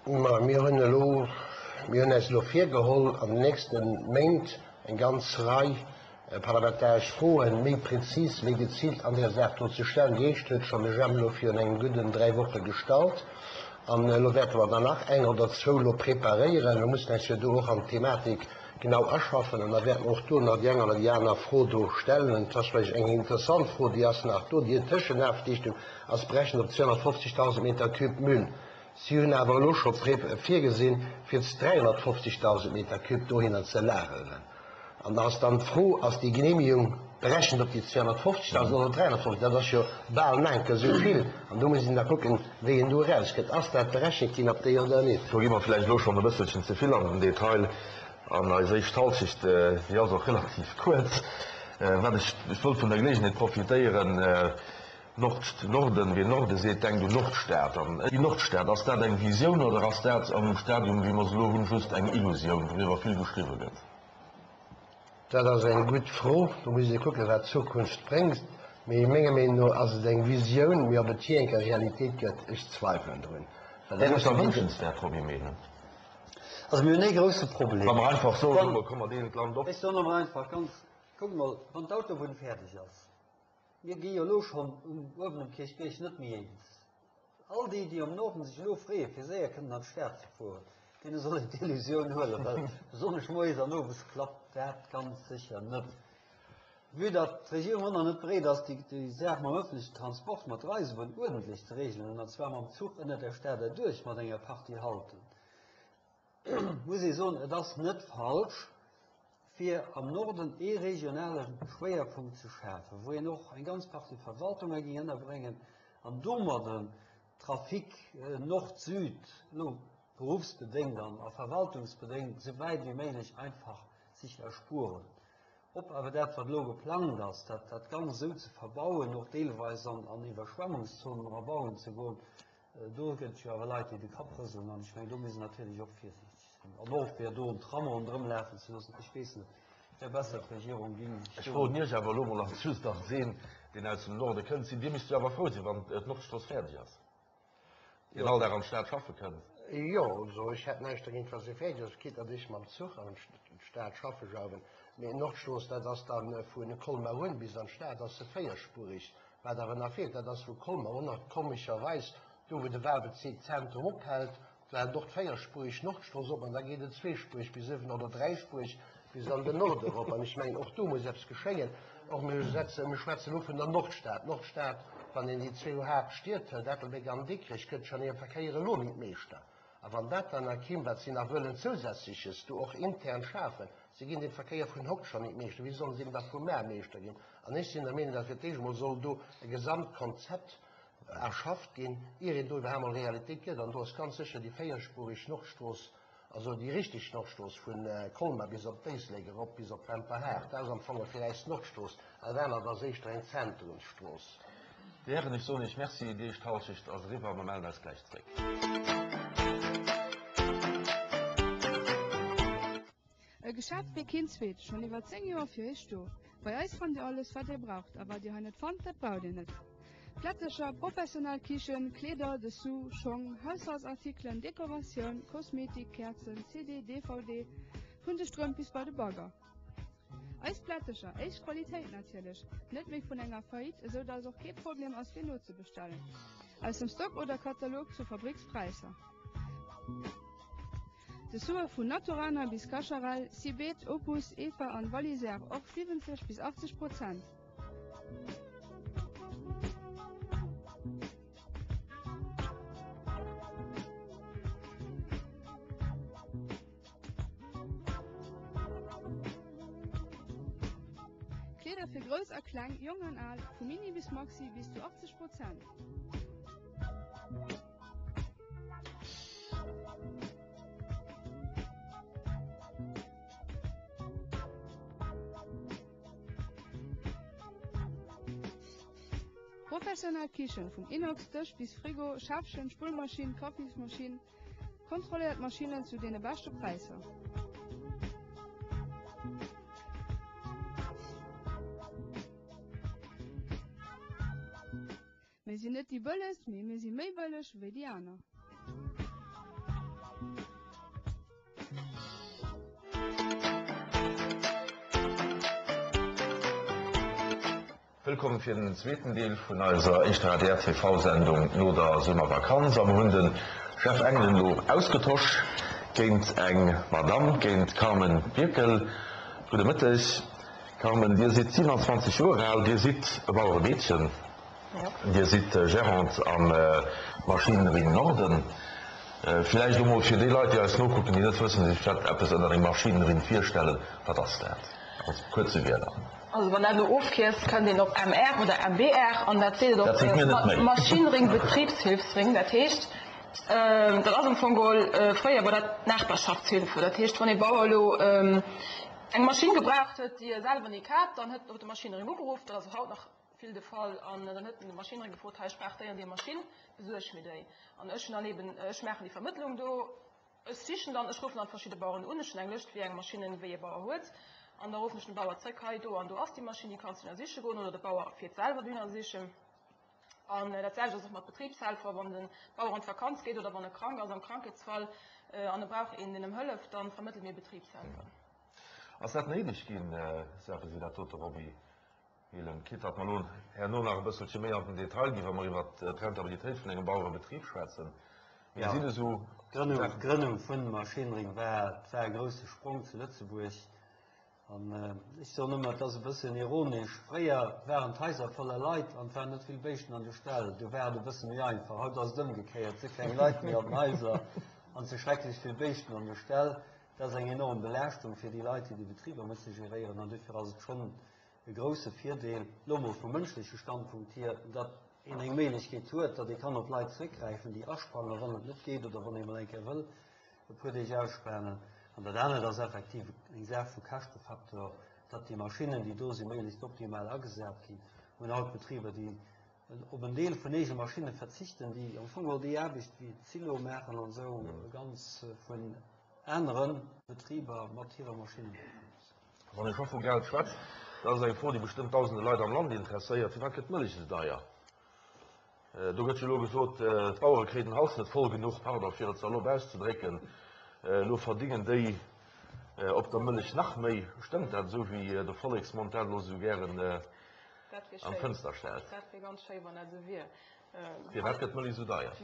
Ma mir hunn elo, mir hunn eis elo virgeholl, an den nächste Méint eng ganz Rei parlamentaresch Froen méi prezis, méi geziilt an där Saach do ze stellen. Déi éischt huet schonn de Jemp elo virun engem gudden 3 Woche gestallt. An elo wäerte mer der nach eng oder zwou elo preparéieren. Mir mussen eis jo do och an d'Thematik genau aschaffen an da wäerte mer och do nach déi eng oder déi aner Fro do stellen. Et ass vläicht eng interessant Fro, déi ass nach do, Déi Tëschenafdichtung ass berechent op 250.000 Meter cube Müll. Si hunn awer elo scho virgesinn, fir 350.000 Meter cube dohinner ze lageren. An da ass dann d'Fro, Ass déi Genehmigung berechent op déi 250.000 oder 350.000? Dat ass jo bal enke esou vill. An do muss een da kucken, wéi een do erauskënnt. Ass dat berechent ginn op déi oder net? Do gi mer vläicht elo schonn e bësselchen ze vill an den Detail. An eis éischt Halschecht, déi ass och relativ kuerz. Wat ech, ech wollt vun der Geleegenheet profitéieren, Nord, Norden, wien Norde seet, denkt un Nordstad. An déi Nordstad, ass dat eng Visioun oder ass dat am Stadium, wéi mer se elo hunn, just eng Illusioun, wouriwwer vill geschriwwe gëtt? Dat ass eng gutt Fro. Do muss ee kucken, wat d'Zukunft bréngt. Mee menger Meenung no ass et eng Visioun, mee ob et jee eng Kéier Realitéit gëtt, ech zweifelen drun. Well dat ass da wënschenswäert, Roby Mehlen. Also mir hunn ee grousse Problem. Wa mer einfach soen, komm mer deelen d'Land op. Ech soen emol einfach ganz, kuckt emol, wann d'Autobunn fäerdeg ass, Mir gi jo elo schonn uewen um Kierchbierg net méi eens. All déi, déi am Norden sech elo freeë fir séier kënnen an d'Stad ze fueren, deene soll een d'Illusioun huelen, well besonnesch moies an owes klappt dat ganz sécher net. Vue datt d'Regierung och nach net bereet ass, déi Saach mam ëffentlechen Transport, mat der Eisebunn uerdentlech ze reegelen, an zwar mam Zuch ënner der Stad erduerch mat enger Partie Halten, muss ee soen, et ass net falsch, fir am Norden ee regionale Schwéierpunkt ze schafen, wou een och eng ganz Partie Verwaltunge géing ënnerbréngen an domadden Trafic Nord-Süd, elo beruffsbedéngt an a verwaltungsbedéngt, esou wäit wéi méiglech einfach sich erspueren. Ob awer dat, wat elo geplangt ass, dat dat Ganzt esou ze verbauen, och deelweis an an Iwwerschwemmungszonen era bauen ze goen, Do gëtt et jo awer Leit, déi de Kapp rëselen, an ech mengen, do muss een natierlech och virsiichteg sinn. An och fir do en Tram ronderëm lafen ze loossen, ech weess net, et wär besser, d'Regierung géing sech Ech froen Iech awer elo mol als just als een, deen aus dem Norde kënnt, Sidd Dir misst jo awer frou sinn, wann d'Nordstrooss fäerdeg ass, deen all Dag an d'Stad schaffe kënnt? Jo, also ech hätt näischt dergéint, wa se fäerdeg ass, quitte datt ech mam Zuch an d'Stad schaffe jauwen. Mee d'Nordstrooss, dat ass da vu Colmar un bis an d'Stad ass se véierspurig. Wat awer nach feelt, dat ass vu Colmer un nach komescherweis do wou de Wahlbezierk Zentrum ophält, do hält och d'véierspuerig Nordstrooss op an da geet et zweespuerig bis ëwen oder dräispuerig bis an den Norde erop. An ech mengen, och do muss eppes geschéien. Och mir setzen, mir schwätzen elo vun der Nordstad. D'Nordstad, wann een déi zwou Haaptstied hëlt, Ettelbréck an Dikrech, gëtt schonn hirem Verkéier elo nit Meeschter. A wann dat dann nach kéim, wat si nach wëllen Zousätzleches do och intern schafen, si ginn dem Verkéier vun hokt schonn nit Meeschter, wéi sollen si em da vu mar Meeschter ginn? An ech sinn der Meenung, datt fir d'éischt emol soll do e Gesamtkonzept erschafft ginn, ier een do iwwerhaapt mol Realitéit gëtt. An do ass ganz sécher déi véierspurig Nordstrooss, also déi richteg Nordstrooss vu Colmar bis op d'Éislek erop, bis op Wemperhaart, dat ass am Fong fir äis d'Nordstrooss, dat anert ass éischter eng Zentrumsstrooss. Dir Hären, ech soen Iech Merci. Déi éischt Hallschecht ass eriwwer. Mer mellen eis gläich zréck. E Geschäft wéi keen zweet, schonn iwwer 10 Joer fir iech do. Bei eis fannt dir alles wat dir braucht a wat dir hei net fannt, dat braucht dir net. Plättercher, professionell Kichen, Kleeder, Dessous, Schong, Haushaltsartikelen, Dekoratioun, Kosmetik, Käerzen, CD, DVD, vun de Strëmp bis bei de Bagger. Eis Plättercher, éischt Qualitéit natierlech, net méi vun enger Faillite, esou dass och kee Problem ass fir nozebestellen. Aus dem Stock oder Katalog zu Fabrikspräisser. Dessouer vun Naturana bis Cacharel, Cibet, Opus, Eva an Valisère och 70 bis 80 Prozent. Kleeder fir grouss a kleng, jong an al, vu Mini bis Maxi bis zu 80 Prozent. Professionell Kichen, vum Inox-Dësch bis Frigo, Schäffchen, Spullmaschinn, Kaffismaschinn, kontrolléiert Maschinnen zu deene beschte Präisser. Mir sinn net déi bëllegst, mee mir si méi bëlleg wéi déi aner. Wëllkomm fir den zweeten Deel vun eiser éischter adr TV Sendung no der Summervakanz. A mer hunn de Jeff Engelen elo ausgetosch géint eng Madame, géint d'Carmen Birkel. Gudde Mëtteg Carmen, Dir sidd 27 Joer al, Dir sidd e Baueremeedchen, Dir sidd Gérante am Maschinenring Norden. Villäicht elo mol fir déi Leit, déi eis nokucken, déi net wëssen, déi sech vläicht eppes ënner engem Maschinenring virstellen, Wat ass dat? A kuerze Wierder. Also wann dat elo ofkierzt, kënnt een op MR oder MBR an dat seet et och Maschinenring Betriebshilfsring. Dat heescht, dat ass am Fong geholl, fréier war dat d'Nachbarschaftshilfe. Dat heescht, wann ee Bauer elo eng Maschinn gebraucht huet, déi e selwer nik hat, dann huet en de Maschinenring ugeruff, dat ass och haut nach vill de Fall, an dann huet en de Maschinenring gefrot, hei ech brauch déi an déi Maschinn, besuerg mir déi. An ech hunn dann eben, ech maachen déi Vermëttlung do. Ech sichen dann, ech ruffen dann verschidde Baueren un, ech hunn eng Lëscht wéi eng Maschinnen wéi ee Bauer huet, an da ruffen ech den Bauer zréck, hei do an do ass déi Maschinn, déi kanns du dohinner siche goen, oder de Bauer fiert selwer dohinner sichen. An dat selwecht ass och mat Betribshelfer, wann de Bauer an d'Vakanz geet oder wann e krank ass, am Krankheetsfall, an e brauch een deen em hëlleft, dann vermëttele mir Betribshelfer. Ass dat néideg ginn, Här Si dat dote, Roby? Helen, quitte datt mer elo herno nach e bësselche méi an den Detail ginn, wa mer iwwert d'Rentabilitéit vun engem Bauerebetrib schwätzen. Mir sinn esou. D'Grënnung vun Maschinenring war war e grousse Sprong zu Lëtzebuerg. An ech soen ëmmer, et ass e bëssen ironesch, fréier waren d'Haiser voller Leit an et waren net vill Béischten an de Ställ. Do war et e bësse méi einfach. Haut ass et ëmgekéiert, et si keng Leit méi an den Haiser an et si schrecklech vill Béischten an de Ställ. Dat ass eng enorm Belaaschtung fir déi Leit, déi déi Betriber musse geréieren. An dofir ass et schonn e grousse Virdeel, elo mol vum mënschleche Standpunkt hier, datt een eng Méiglechkeet huet, datt ee kann op Leit zréckgräifen, déi asprangen, wann et net geet oder wann ee mol eng Kéier wëll e puer Deeg ausspanen. An dat anert ass effektiv eng Saach vu Käschtefaktor, datt déi Maschinnen, déi do sinn, méiglechst optimal agesat ginn. Mir hunn haut Betriber, déi op en Deel vun eege Maschinne verzichten, déi am Fong och déi Aarbecht wéi d'Silo maachen an esou ganz vun anere Betriber mat hire Maschinne maache loossen. Wann ee scho vu Geld schwätzt, dat ass eng Fro, déi bestëmmt dausende Leit am Land interesséiert, Firwat gëtt d'Mëllech esou deier? Do gëtt jo elo gesot, d'Bauere kréien den Hals net voll genuch, pardon, fir et salopp auszedrécken, elo verdingen déi op der Mëllech nach méi. Stëmmt dat esou, wéi de Volleksmond dat elo esou gären an d'Fënster stellt? Dat wier ganz schéi, wann dat esou wier. Firwat gëtt d'Mëllech esou deier?